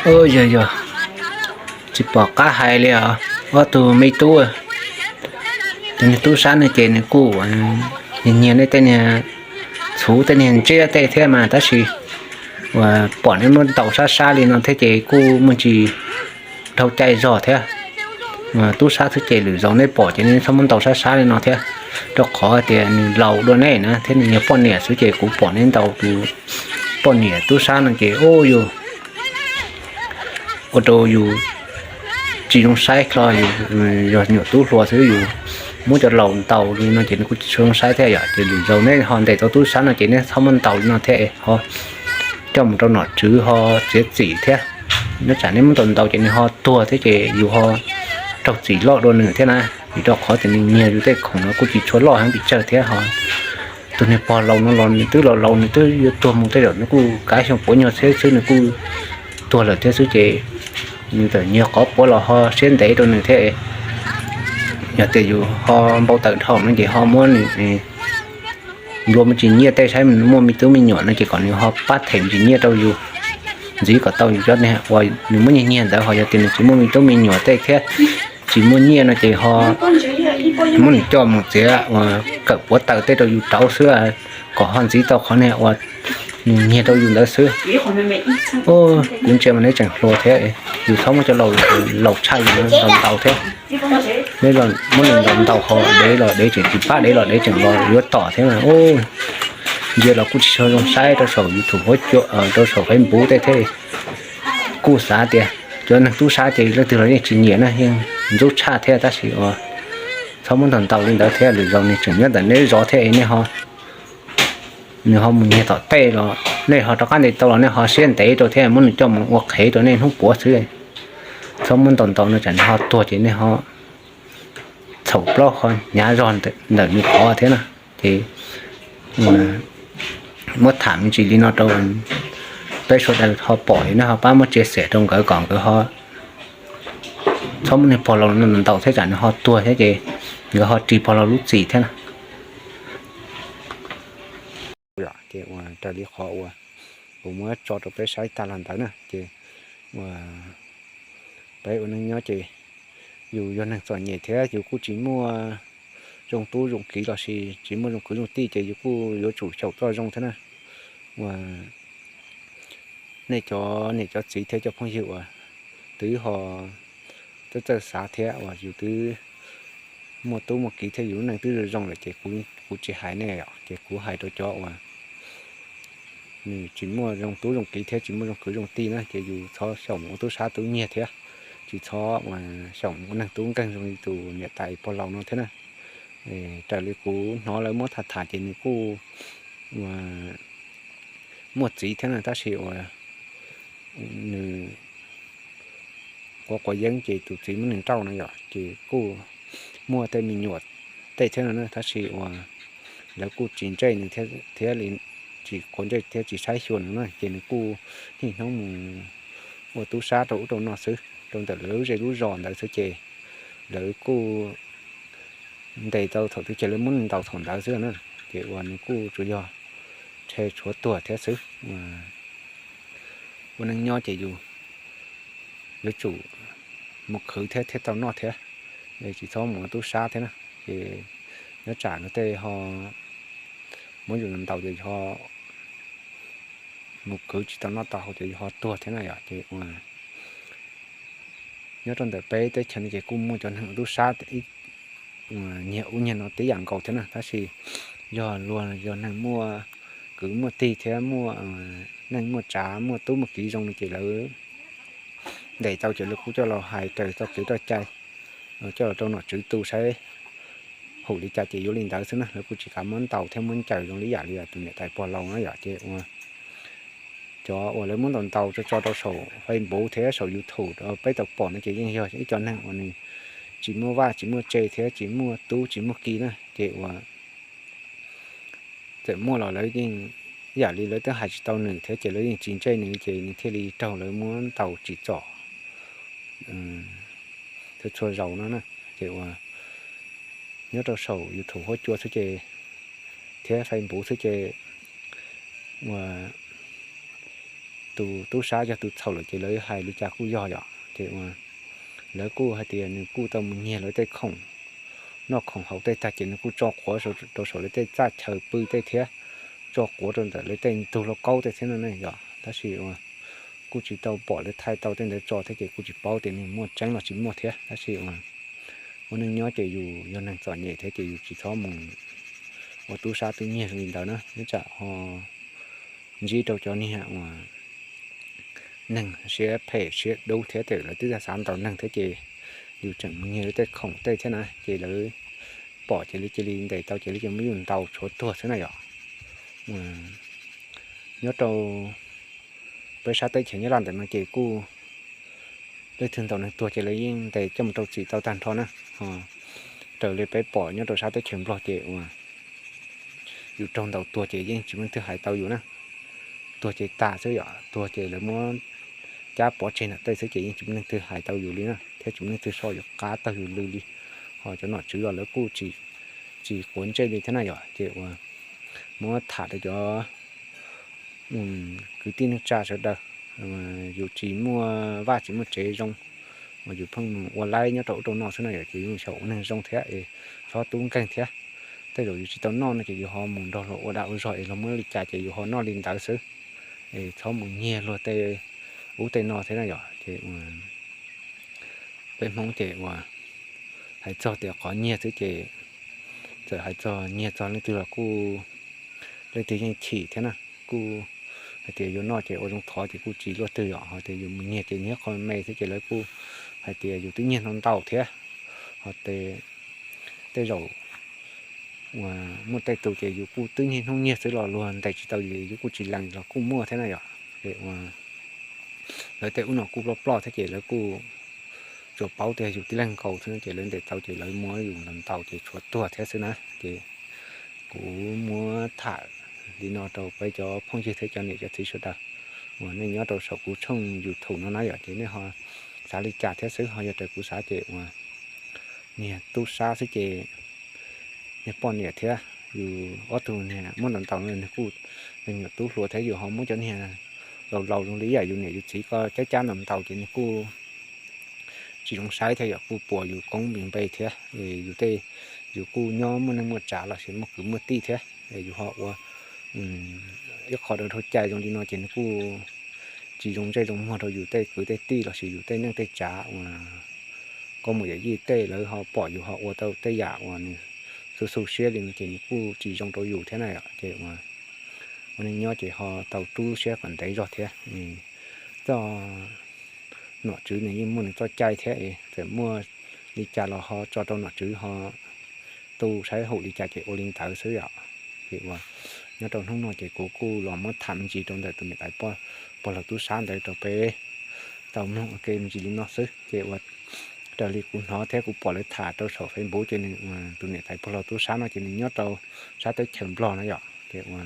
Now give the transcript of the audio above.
Yog yog, tsis pom qab hais li os. Ob tug me tub, tus niag tub sab no ces nws kuj nyiag nyiag nej tej niag txhuv tej niag ntsiab tej thiab mas, tab sis uas pom neb muab ntaus sab sab li no thiab ces kuj muaj tsis dhau caij zog thiab. Tub sab xwb ces lwm zaus neb pom ces neb txhob muab ntaus sab sab li no thiab, rau qhov tias nws laus dua neb na thiab nws yog poj niam xwb ces kuv pom neb ntaus tus poj niam tub sab no ces ua yus ua rau yus tsis zoo saib hlo. Yus yog nyuam tub hluas xwb, yus muab cov laus ntaus li no ces nws kuj tsis zoo saib thiab yom. Ces lwm zaus neb ho ntes tau tub sab no ces neb txhob muab ntaus li no thiab, ho coj mus rau nom tswv ho txiav txim thiab. Nyob tsam neb muab ntaus ntaus ces nws ho tuag thiab ces yus ho raug txim loj dua nws thiab na. Vim rau qhov tias nws nyiag yus tej khoom no kuj tsis tshua loj heev pes tsawg thiab ho. Tus niag pog laus no los nws twb laus laus, nws twb yuav tuag mus tej zaum nws kuj kav xyoo puav nyuag xwb xwb nws kuj tuag lawm thiab xwb ces nws txawm nyiag qhov puav los ho siab ntev rau nws thiab. Yog tias yus ho npau taws dhau no ces ho muab nws nplua me ntsis nyiaj tej saib muaj me tub me nyuam no ces kom nws ho pab them me ntsis nyiaj rau yus ntxiv kom tau yus cov niag uas nws muab nyiag nyiag ntawd. Ho yog tias nws tsis muaj me tub me nyuam tej thiab tsis muaj nyiaj no ces ho muab nws coj mus txiav uas kawm puav taws tej rau yus rauv xwb, kom ho ntxiv tau qhov niag uas nws nyiag rau yus ntawd xwb. Kuv ntsia mas neb tseem hluas thiab, yus txhob muab cov laus tshaj yus ntaus ntaus thiab. Neb muab nws ntaus ntaus ho dev los dev tseem tsis pab, dev los dev tseem los yuav tom thiab mas. Ntsia los kuj tsis tshua zoo saib rau saum YouTube, rau saum Facebook tej thiab. Kuj xav tias cov neeg tub sab ces leej twg los yeej tsis nyiam na, yeej ntxub tshaj thiab, tab sis uas txhob muab ntaus ntaus li ntawd thiab, lwm zaus nws tseem nyob ntawm neb zov thiab es nej ho, nws ho mus nyiag tom tej los nej ho rov qab ntes tau los nej ho siab ntev rau thiab muab nws coj mus ua qhev rau nej hnub puav xwb. Txhob muab ntaus ntaus no tsam nws ho tuag ces nej ho txhaum plaub ho hnyav zog ntawm nws qhov thiab na. Ces muab tham me ntsis li no rau peb sawv daws ho pom es nej ho pab muab tsia xem rau nkawd kom nkawd ho txhob muab niag pog laus no ntaus thiab tsam nws ho tuag thiab ces nkawd ho ris pog laus lub txim thiab na. Ces uas raws li qhov uas kuv muab tso rau peb saib tag los ntawd na ces uas peb ua neej nyob ces yus yog neeg txom nyem thiab yus kuj tsis muaj zoo tub zoo kiv los sis tsis muaj zoo kwv zoo tij ces yus kuj yuav tsum xyaum txoj zoo thiab na. Uas nej cov niam cov txiv thiab cov phooj ywg uas twb ho txawj txawj xav thiab uas yus twb muaj tub muaj kiv thiab yus lub neej twb zoo zoo lawm ces kuv tsis hais nej os, ces kuv hais rau cov uas nws tsis muaj zoo tub zoo kiv thiab tsis muaj zoo kwv zoo tij na ces yus txhob xyaum mus ua tub sab tub nyiag thiab, tsis txhob uas xyaum mus ua neeg tub nkeeg zoo li tus niam tais pog laus no thiab na. Raws li kuv hnov lawv muab tham tham ces nws kuj uas muaj txiv thiab na, tab sis uas nws quav quav yeeb ces tus txiv muab nws nrauj no yom, ces kuj muaj tej me nyuam tej thiab no na, tab sis uas lawv kuj tsis ntsej nws thiab li, tsis quav ntsej thiab tsis saib xyuas nws na, ces nws kuj niaj hnub mus ua tub sab rau ub rau no xwb, rau ntawm lawv lub zej lub zos ntawd xwb ces lawv kuj ntes tau thaum twg ces lawv muab nws ntaus thaum ntawd xwb na. Ces uas nws kuj tsuas yog rhe tshuav tuag thiab xwb. Ua neej nyob ces yus yuav tsum mus khwv thiab thiaj tau noj thiab, tsis txhob mus ua tub sab thiab na. Ces nyob tsam luag tej ho muab yus ntaus ces yus ho mus khwv tsis tau noj tau haus ces yus ho tuag thiab na yom. Ces uas nyob rau ntawm peb teb chaws no ces kuj muaj cov neeg ua tub sab nyiag ub nyiag no tib yam nkaus thiab na, tab sis yog luag yog neeg muaj kwv muaj tij thiab muaj neej muaj tsav muaj tub muaj kiv zoo no ces lawv ntes tau ces lawv kuj coj los hais raws txoj kev txoj cai, coj los rau nom tswv tu saib hum li cas ces yuav li ntawd xwb na. Lawv kuj tsis kam muab ntaus thiab muab ncaws zoo li yam li tus niam tais pog laus na yom. Ces ua cov uas lawv muab ntaus ntaus tso tso rau saum Facebook thiab saum YouTube peb tau pom no ces yeej yog ib co neeg uas nws tsis muaj vaj tsis muaj tse thiab tsis muaj tub tsis muaj ki na. Ces uas txawm muaj los lawv yeej ib yam li lawv twb hais tsis tau nws thiab ces lawv yeej tsis ntsej nws ces nws thiaj li raug lawv muab ntaus tsim txom txhua txhua zaus no na. Ces uas nyob rau saum YouTube huab cua xwb ces thiab Facebook xwb ces uas tus tub sab yog tus txhaum lawm ces lawv hais li cas kuj yog yom. Ces uas lawv kuj hais tias nws kuj tau mus nyiag lawv tej khoom, noj khoom haus tej tag ces nws kuj tso quav rau saum lawv tej txaj chaw pw tej thiab, tso quav rau ntawm lawv tej ntug lauj kaub tej thiab no ne yom. Tab sis uas kuj tsis tau pom lawv thaij tau tej ntawd tso thiab ces kuj tsis paub tias nws muaj tseeb los tsis muaj thiab. Tab sis uas ua neej nyob ces yus yog neeg txom nyem thiab ces yus tsis txhob mus ua tub sab tub nyiag li ntawd na, nyob tsam ho ntsib rau cov niag uas neeg siab phem siab dub thiab, lawv twb xav ntaus neeg thiab ces yus tseem mus nyiag lawv tej khoom tej thiab na ces lawv pom ces lawv cia li ntes tau ces lawv cia li muab yus ntaus tshuav tuag xwb na yom. Nyob rau peb sab teb chaws Nyab Laj ntawm no ces kuj leej twg ntaus neeg tuag ces lawv yeej ntes coj mus rau txim tau tag nrho na. Ho raws li peb pom nyob rau sab teb chaws Nplog ces uas yus raug ntaus tuag ces yeej tsis muaj leej twg hais tau yus na. Tuag ces tas xwb yom, tuag ces lawv muab cab pov tseg nram tej xwb ces yeej tsis muaj leej twg hais tau yus li na, thiab tsis muaj leej twg so yus qab taug yus lw li. Ho cov nom tswv los lawv kuj tsis quav ntsej li thiab na yom. Ces uas muab tham rau cov kwv tij neej tsa sawv daws, yus tsis muaj vaj tsis muaj tsev zoo, uas yus pheej mus ua laib nyob rau ub rau no xwb na yom, ces yus xyaum ua neeg zoo thiab es txhob tub nkeeg thiab. Tej zaum yus tsis tau noj no ces yus ho mus nrog luag ua dag ua zog es luag muab li cas ces yus ho noj li ntawd xwb. Es txhob mus nyiag luag tej ub tej no thiab na yom. Ces peb Hmoob ces uas hais txog tias qhov nyiag xwb ces txawm hais txog nyiag txog leej twg los kuj leej twg yeej chim thiab na, kuj hais tias yuav noj ces ua zoo thov ces kuj tsis luaj twg yom. Ho tias yus mus nyiag ces nyiag qhov me xwb ces lawv kuj hais tias yus twb nyiag ntau ntau thiab. Ho tej zaum uas muaj tej tus ces yus kuj twb niaj hnub nyiag xwb los luag ntes tsis tau yus, yus kuj tsis lees los kuj muaj thiab na yom. Ces uas lawv tej ub no kuj ploj ploj thiab ces lawv kuj tsuas paub tias yus tib leeg nkaus xwb ces lawv ntes tau ces lawv muab yus ntaus ntaus ces tshuav tuag thiab xwb na. Ces kuv muab tham li no rau peb cov phooj ywg thiab cov niam cov txiv sawv daws uas nej nyob rau saum kuv tshooj YouTube no na yom, ces nej ho xav li cas thiab xwb. Ho yog raws kuv xav ces uas niag tub sab xwb ces niag poj niam thiab yus ob tug niag muab ntaus ntaus no nws kuj me nyuam tub hluas thiab yus ho muab cov niag laus laus zoo li yam yus niam yus txiv ko cab cab ntaus ntaus ces nws kuj tsis zoo saib thiab yom, kuj puas yus koob npe thiab. Yus tej, yus kuj nyob muaj neej muaj tsav los sis muaj kwv muaj tij thiab, yus ho ua ib qho dhau cai zoo li no ces nws kuj tsis zoo ntsej zoo muag rau yus tej kwv tej tij los sis yus tej neej tej tsav uas koj mus yam yij tej lawv ho pom yus ho ua tau tej yam uas nws xu xu siab li no ces nws kuj tsis zoo rau yus thiab na yom. Ces ua neej nyob ces ho tau rub siab kom ntev zog thiab. Txoj nom tswv nws yeej muaj nws txoj cai thiab, txawm muaj li cas los ho tso rau nom tswv ho tu saib haum li cas ces ua li ntawd xwb yom. Ces uas nyob rau hnub no ces kuv kuj los muab tham me ntsis rau ntawm tus niam tais pog laug tub sab ntawd rau peb tau mloog ua ke me ntsis li no xwb. Ces uas raws li kuv hnov thiab kuv pom lawv tham rau saum Facebook ces nws, tus niam tais pog laug tub sab no ces nws nyob rau sab teb chaws Nplog na yom. Ces uas